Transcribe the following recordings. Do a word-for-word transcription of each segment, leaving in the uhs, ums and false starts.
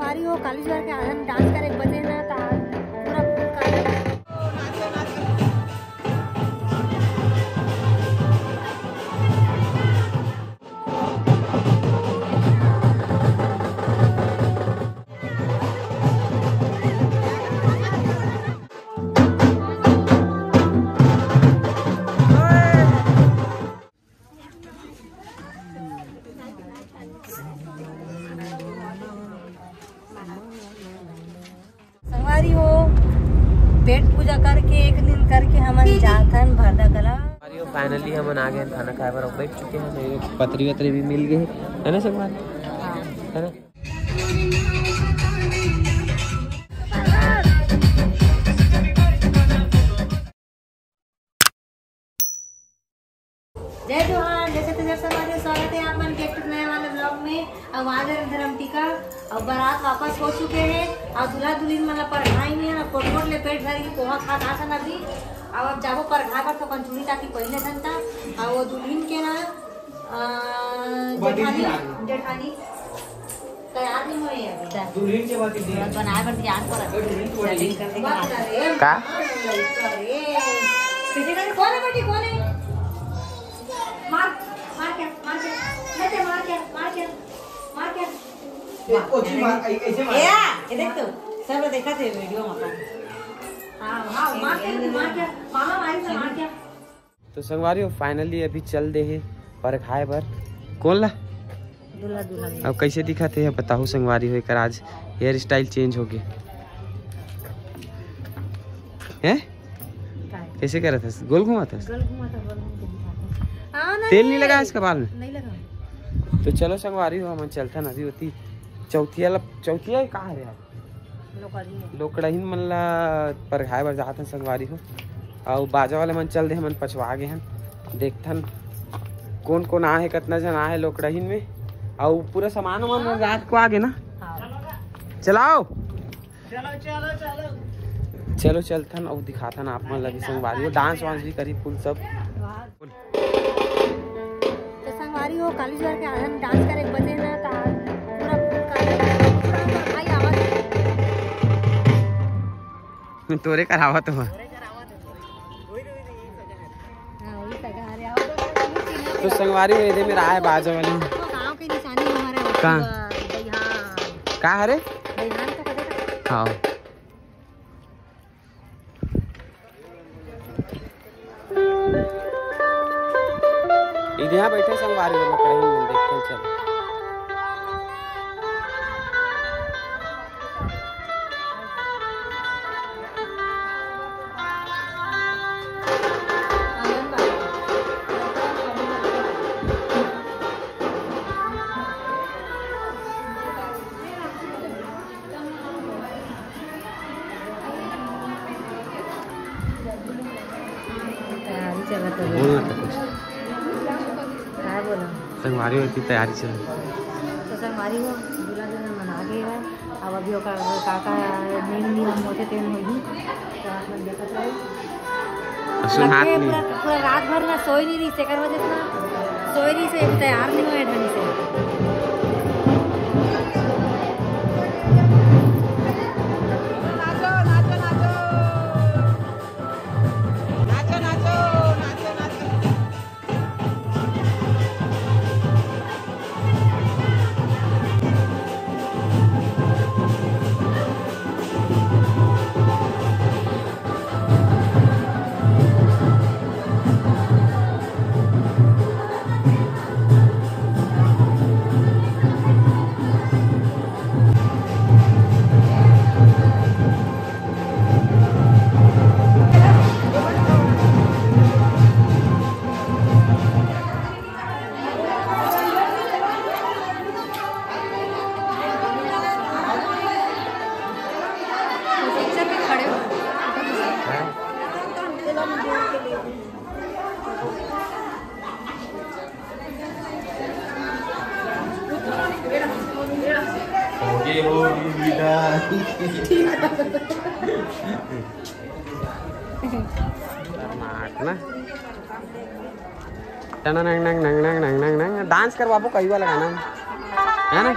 संगवारी हो, काली जुआर के आधन डांस करे बजे ना, ता पूरा फुल काली। संगवारी हो, पेट पूजा करके, एक दिन करके हमन जाथन भरदा कला। संगवारी हो, finally हमन आ गए हैं खाना खाए बर, अब बैठ चुके हैं, पतरी वतरी भी मिल गए हैं, है ना संगवारी? हाँ। है ना? जय जोहार, जय छत्तीसगढ़ संगवारी हो, स्वागत है आप मन के एक ठो नया वाले vlog में। अब आ गए धर्म टीका, अब बारात वापस हो चुके हैं, और दूल्हा दुल्हिन मन ला परघाई में है, कोट कोट ले पेट भर के पोहा खा खा सन अभी। अब अब जाबो परघाई पर तो कंचूरी टाकी पहले घंटा, और वो दुल्हिन के ना, अ, जेठानी, जेठानी तैयार नहीं हुए हैं अभी। दुल्हिन के बात कीजिए। बनाए बर ध्यान पर दुल्हिन को setting करने के बाद। का? अरे, कौन है बेटी, कौन है? मार, मार क्या, मार क्या? नहीं दे, मार क्या, मार क्या, मार क्या? ए, ओची मार, ऐ-, ऐसे मार। ए, आ, ये देख तो, सब देखा थे video में अपन। हाँ, हाँ, मार क्या, मार क्या? मामा मारी तो मार क्या? तो संगवारी हो, finally अभी चल दे हे परघाए बर। कौन ला? दूल्हा दुल्हन। अब कैसे दिखत हे बताहू संगवारी हो, एकर आज hair style change हो गए। हैं? काय? कैसे करत हस? गोल घुमात हस? गोल घुमात हस, गोल घुमात हस। हाँ, तेल नहीं नहीं। लगा इसका बाल में? नहीं लगा। तो चलो संगवारी हो, हमन चलथन अभी होती चौथिया ला, चौथिया कहाँ रे आप? लोकड़ही। लोकड़हीन मन ला परघाए बर जात हन संगवारी हो, अउ बाजा वाले मन चल दे, हमन पछवा गे हन। देखथन कोन कोन आहे, कतना झन आहे लोकड़हीन में, अउ पूरा सामान वामान रात को आ गे ना। हाँ। चलाओ। चलो, चलो, चलो। चलो चलथन अउ दिखाथन आप मन ला भी संगवारी हो, dance वांस भी करी फुल सब। तो संगवारी हो, काली जुआर के आधन dance करे बजे ना, ता पूरा फुल काली भाई आवाज। तोरे करावत हुआ। हाँ, वही सगा रे, आओ। तो संगवारी हो, एदे मेरा आए बाजा वाला। तो गाँव के निशानी हमारे होती कहाँ? बा-, दहिया। का हरे? दहिया तो कदे हाँ। इधर यहाँ बैठे संगवारी हो, लोग कहीं नहीं देखते, चल। तैयारी चलत हे। बोल ना तो कुछ। काय बोला? संगवारी हो की तैयारी चल। तो संगवारी हो, दूल्हा दुल्हन मन आ गे हे। अब अभी ओकर का का नेम नियम होथे, तेन होही। तो आप मन देखत रहो। सुनात लगे नहीं। पूरा, पूरा रात भर ना सोए नहीं रही, तेकर वजह से ना सोए रही से अभी तैयार नहीं हुए ढंग से। नाचो, नाचो, नाचो। नाचो, नाचो, नाचो, नाचो। होगे हो विदा। खतरनाक ना। टना नंग नंग नंग नंग नंग नंग नंग। Dance करवाबो कई वाला गाना में, है ना?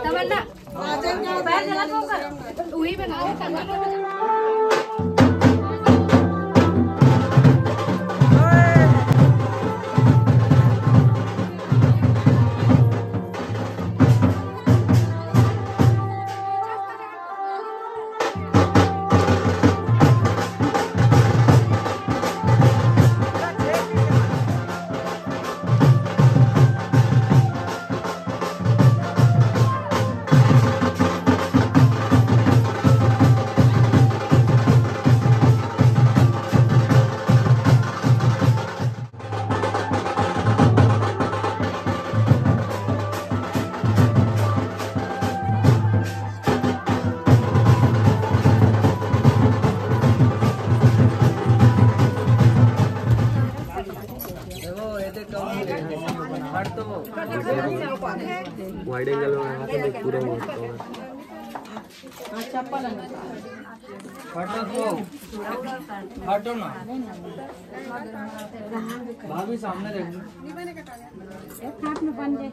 तमन्ना, पैर जला तो होगा। वही बना। वाइड एंगल में आया था, देख, पूरा हुआ। हटो तो, हटो ना। भाभी, सामने देखो। एक हाथ में बन जाए।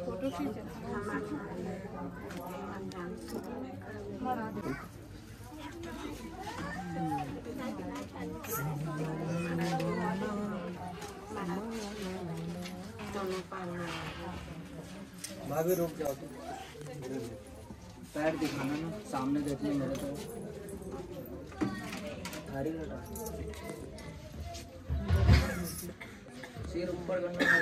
फोटो खींच। भाभी, रुक जाओ तुम। पैर दिखाना ना, सामने देखने मेरे को। भारी लगा। सिर ऊपर करना है।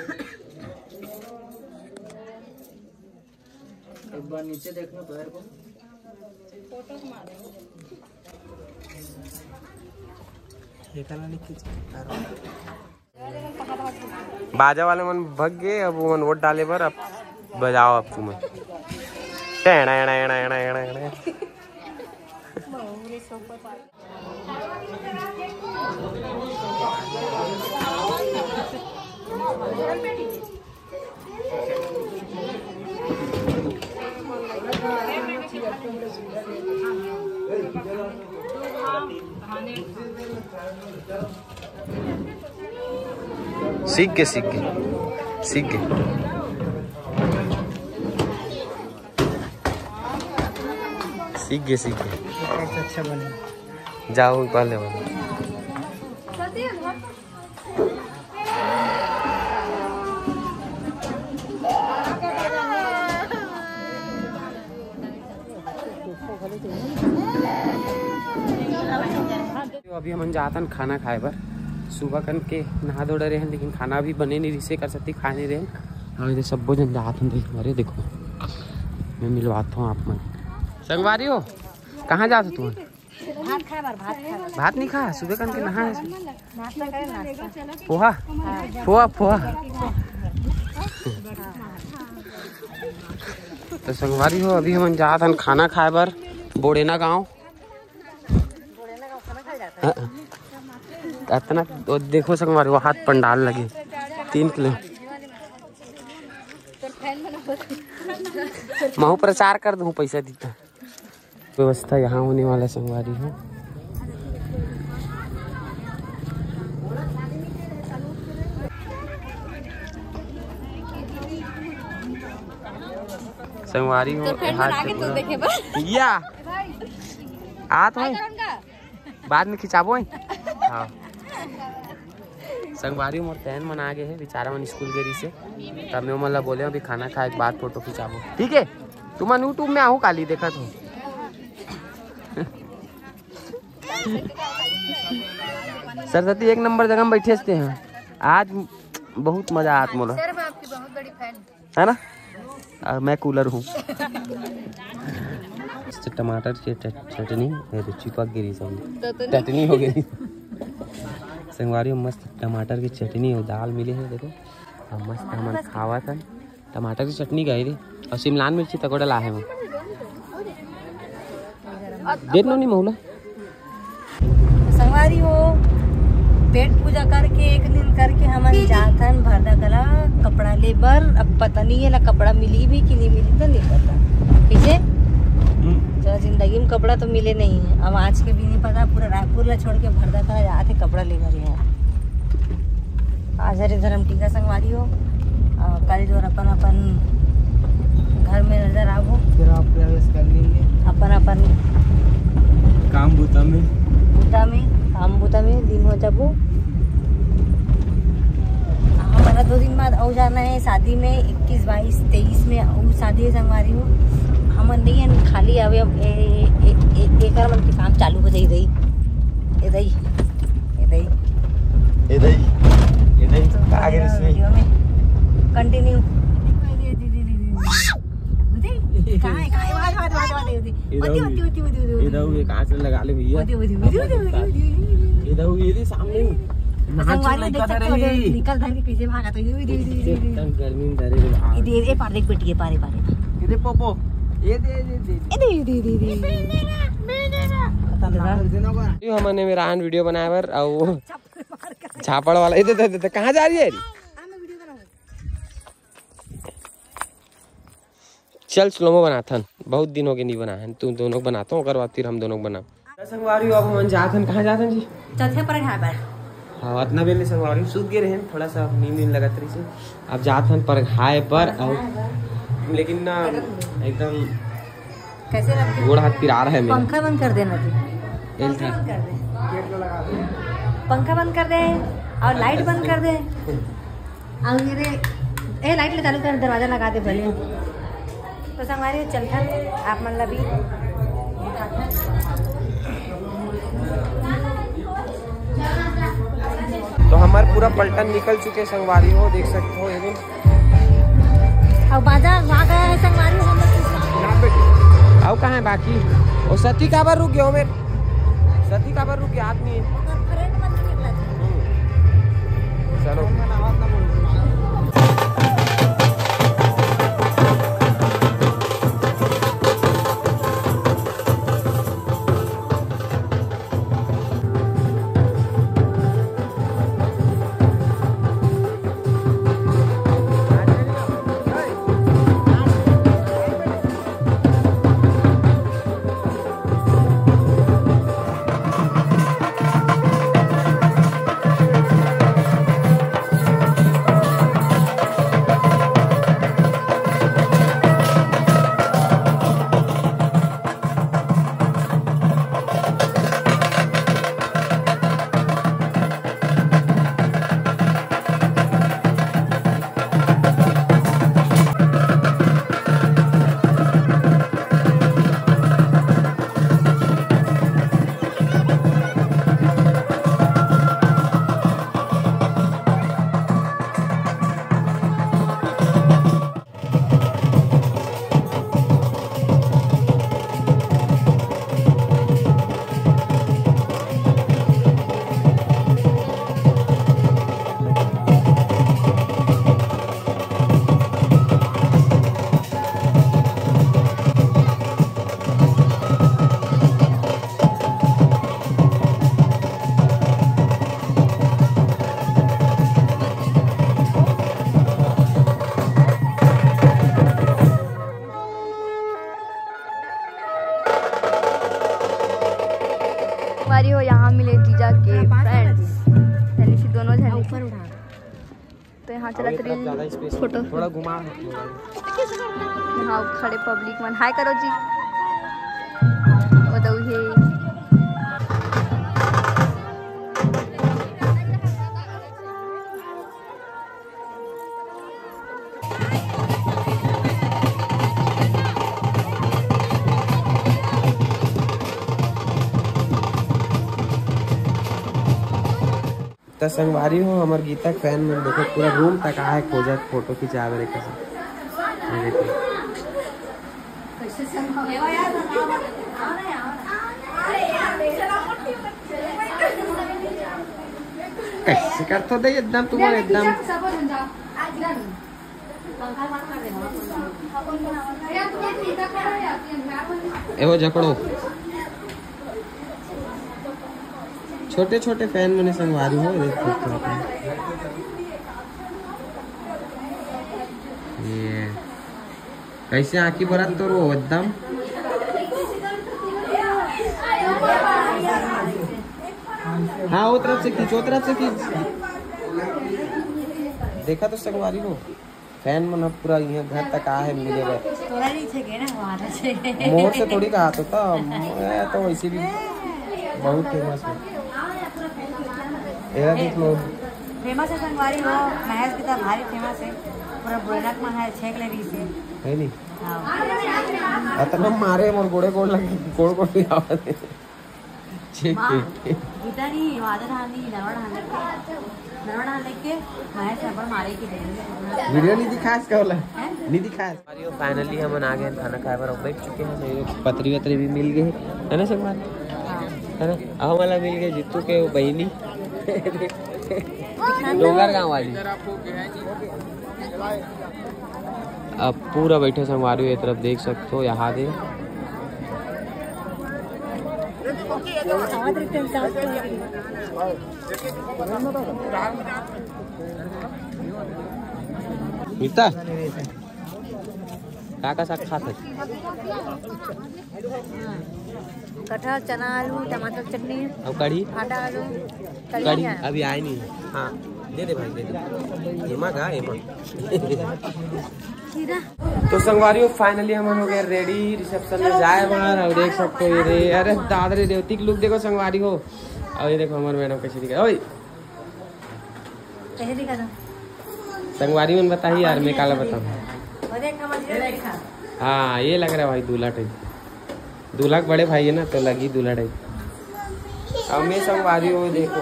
एक बार नीचे देखना पैर को। ये करना नहीं खींच। बाजा वाले मन भग गए, अब वो मन वोट डाले बर, अब बजाओ अब तुमन। टेड़ा, एड़ा, एड़ा, एड़ा, एड़ा, एड़ा। सीख गए, सीख गए, सीख गए, सीख गए, सीख गए। अच्छा बने। जाओ पहले वाला। तो अभी हमन जातन खाना खाए बर। सुबह कन के नहा धो डरे हैं, लेकिन खाना भी बने नहीं रिसे कर सकती, खाए नहीं रहे। हम इधर सब्बो जन जात हन। अरे देखो, मैं मिलवाता हूँ आप मन। संगवारी हो, कहाँ जात हो तुम? भात खाए बर, भात खाए बर। भात नहीं खा, सुबह कन के नहा है। नाश्ता करे, नाश्ता। पोहा? हाँ। पोहा, पोहा। तो संगवारी हो, अभी हमन जात हन खाना खाए बर बोड़ेना गांव। बोड़ेना गांव खाना खाए जाता है। हाँ। अतना तो देखो संगवारी हो, हाथ पंडाल लगे तीन किलो। महू प्रचार कर दूँ, पैसा दीता। व्यवस्था यहाँ होने वाला संगवारी हो। संगवारी हो, तो friend हाथ बना के तो देखे बस। या। आ तो है। बाद में खिंचाबो है। हाँ। संगवारी मोर तैन मन आ गए हैं, बेचारा मन स्कूल गे रहिसे। तब मैं ओमन ला बोले, अभी खाना खाए के बाद फोटो खिंचाबो, ठीक है? तुमन YouTube में आहू काली देखत हो। सरस्वती एक नंबर जगह में बैठे हंसते हैं। आज बहुत मजा आत मोला। सर, मैं आपकी बहुत बड़ी fan। है ना? और मैं कूलर हूँ। मस्त टमाटर के चट-, चटनी, ये तो चिपक गिरी सब। तो, तो नहीं। चटनी हो गई। संगवारी में मस्त टमाटर की चटनी और दाल मिले है, देखो। और मस्त हमन खावत हन। टमाटर की चटनी गई रे, और शिमला मिर्ची तकोड़ा लाहे हूँ। देख लो नहीं महुला। संगवारी हो, पेट पूजा करके एक दिन करके हमन जाथन भरदा कला कपड़ा ले बर। अब पता नहीं है ना कपड़ा मिली भी कि नहीं मिली, तो नहीं पता। ठीक है, हम्म। तो जिंदगी में कपड़ा तो मिले नहीं है। अब आज के भी नहीं पता, पूरा रायपुर ला छोड़ के भरदा कला जाथे कपड़ा ले बर यहाँ। आज हरे धर्म टीका संगवारी हो, अ, कल जो अपन अपन घर में नजर आबो, फिर आप प्रवेश कर लेंगे। अपन अपन काम बूता में। बूता में, काम बूता में दिन हो जाबो। हमारा दो दिन बाद अउ जाना है शादी में, इक्कीस, बाईस, तेईस में अउ शादी है संगवारी हो। हमन नहीं हन खाली, अबे ए, ए, ए, ए, एकर मन के काम चालू हो जाई रही। ए दई, ए दई। ए दई, ए दई, तो का गिरिस रे? वीडियो में कंटिन्यू। कहाँ है, कहाँ है? वहाँ, वहाँ, वहाँ, वहाँ, दे, दे। ये ओती, रहू, ओती, ओती, ओती, ओती, ये ओती। रहू, ये कांच लगा ले भैया। ओती, ओती, ओती, ओती, ओती, ओती। ये रहू, ये दे सामने। नाच संगवारी लगा देख सकते हो, रही। निकल धर के कैसे भागा तो ये, ये, ये, ये, ये। एकदम गर्मी में धरे रे बाप। ये दे, ये पार देख बेटी, ये पार, ये पार, ये पार। ये दे पोपो, ये दे, ये दे, ये दे। ये दे, ये दे, ये दे, ये दे। ये हमने मेरा आन वीडियो बनाए बर, अउ झापड़ वाला, ये दे, दे, दे, दे, कहाँ जा रही है? चल, स्लोमो बनाथन, बहुत दिन हो गए नहीं बनाए हैं, तुम दोनों बनाता हूँ, ओकर बाद फिर हम दोनों बनाओ। संगवारी हो, अब हमन जात हन, कहाँ जात हन जी? चौथे पर घाय पर। हाँ, अतना बेर ले संगवारी हो, सूत गए रहे, थोड़ा सा नींद नींद लगत रही से। अब जात हन परघाए बर, अउ लेकिन ना एकदम कैसे रख दे? गोड़ हाथ पिरा रहा है मेरा। पंखा बंद कर देना जी। एल पंखा था। बंद कर दे, पंखा बंद कर दे और लाइट बंद कर दे। और मेरे, ए, लाइट ले चालू कर, दरवाजा लगा दे भले। तो संगवारी चलथन, आप मन ला भी तो हमार पूरा पलटन निकल चुके संगवारी हो, देख सकते हो ये दे। अब बाजा वहाँ गया है संगवारी हो, हम लोग के साथ। अउ कहाँ है बाकी? वो सती काबर रुक गया हो मेरे? सती काबर रुक गया? आदमी है। ओकर फ्रेंड मन भी निकला था। चलो। संगवारी हो, यहाँ मिले जीजा के फ्रेंड्स, यानी कि दोनों जने। ऊपर उठा। तो यहाँ चलत रही फोटो। थोड़ा घुमा। यहाँ खड़े पब्लिक मन हाय करो जी। वो तो उहे। त संगवारी हो, हमर गीता के फैन मन देखो, पूरा रूम तक आहे खोजत फोटो खिंचावे रे कसम। ये देखो। कैसे करथो दे एकदम तुमन एकदम। एहो जकड़ो। छोटे छोटे फैन मने संगवारी हो, देख सकते हो आप। ये कैसे आँखी बरत तो रो एकदम। हाँ, वो तरफ से खींच, वो तरफ से खींच। देखा तो संगवारी हो, फैन मन ह पूरा इहाँ घर तक आए हे मिले बर। तोरा नहीं छे ना, वहाँ छे। मोर से थोड़ी कहा तो था, मैं तो वैसे भी बहुत फेमस हूँ। एरा देख लो। फेमस है संगवारी हो, महेश की तरह भारी फेमस है। पूरा बुढ़नक मन है, छेक ले रही से। है नहीं? हाँ। अतना मारे मोर गोड़े गोड़ लगे, गोड़ गोड़ भी आवाज। छेक माँ, के। गीता नहीं, वादा धान नहीं, नरवा धान लेके, नरवा धान लेके, महेश अपन मारे की दे। वीडियो नहीं दिखास का होला? नहीं दिखास। फाइनली हमन आ गए हैं खाना खाए बर, अब बैठ चुके हैं। ये पतरी वतरी भी मिल गए, है ना संगवारी? है ना? अब हमला मिल गए जीतू के वो बहिनी डोंगर गांव वाली। अब पूरा बैठे संगवारी हो, ये तरफ देख सकते हो, यहाँ दे। मिलता? का का साग खात है? कटहल, चना, आलू, टमाटर चटनी, और कढ़ी? भाटा आलू, कढ़ी कढ़ी। अभी आए नहीं है। हाँ, दे दे भाई, दे दे। एमा का एमा। खीरा। तो संगवारी हो, फाइनली हमन हो गए रेडी रिसेप्शन में जाए बर। और देख सकते हो ये रे, अरे दादा रे, रेवती के लुक देखो संगवारी हो। और ये देखो हमारे मैडम कैसे दिखा, ओए कैसे दिखा था? संगवारी मन बताही यार, मैं काला बताऊँ। वो देख, हमारे दिखा। हाँ, ये लग रहा है भाई दूल्हा टाइप। दूल्हा के बड़े भाई है ना, तो लगी दूल्हा टाइप। अब मैं संगवारी हो, देखो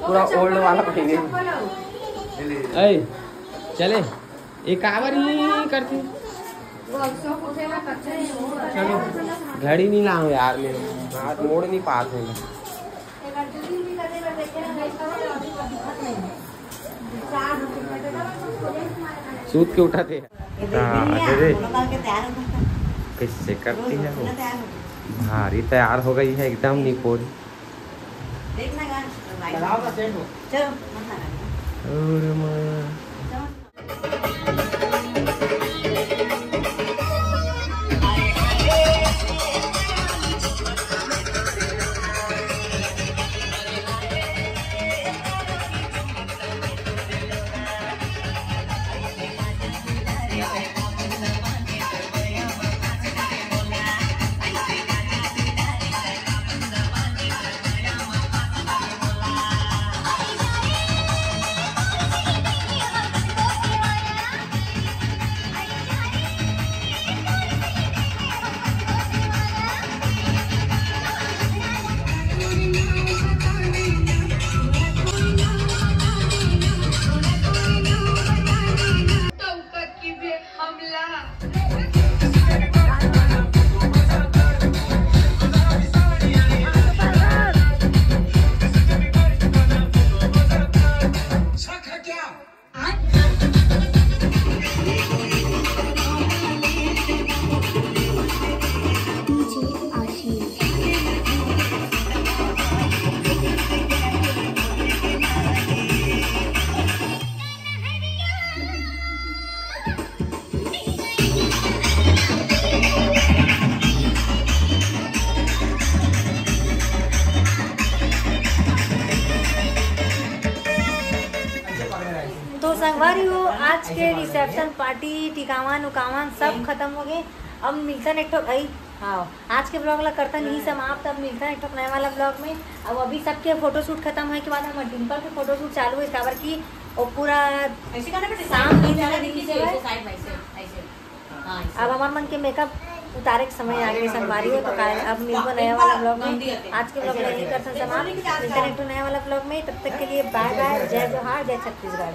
पूरा ओल्ड वाला पहने। ऐ चले, ये काबर ही करती। चलो, घड़ी नहीं लाऊं यार, मैं हाथ मोड़ नहीं पाते हैं। सूत के उठाते हैं। हाँ, दे दे। कैसे करती है वो? भारी तैयार हो गई है एकदम निपोरी। देखना गाना। चलो, मत लगा। और माँ। तो संगवारी हो, आज के रिसेप्शन पार्टी, टिकावन उकावन सब खत्म हो गए। अब मिलता एक ठो, आई, हाँ, आज के ब्लॉग ला करता नहीं समाप्त। अब मिलता एक ठो नए वाला ब्लॉग में। अब अभी सबके फोटोशूट खत्म होए के बाद हमर डिम्पल के फोटोशूट चालू है, काबर कि वो पूरा शाम नहीं चला दिन से। अब हमार मन के मेकअप उतारे के समय आ गए संगवारी हो, तो काल अब मिलबो नया वाला ब्लॉग में। आज के ब्लॉग में यही करथन समाप्त, मिलते हैं एक ठो नया वाला ब्लॉग में। तब तक के लिए बाय बाय, जय जोहार, जय छत्तीसगढ़।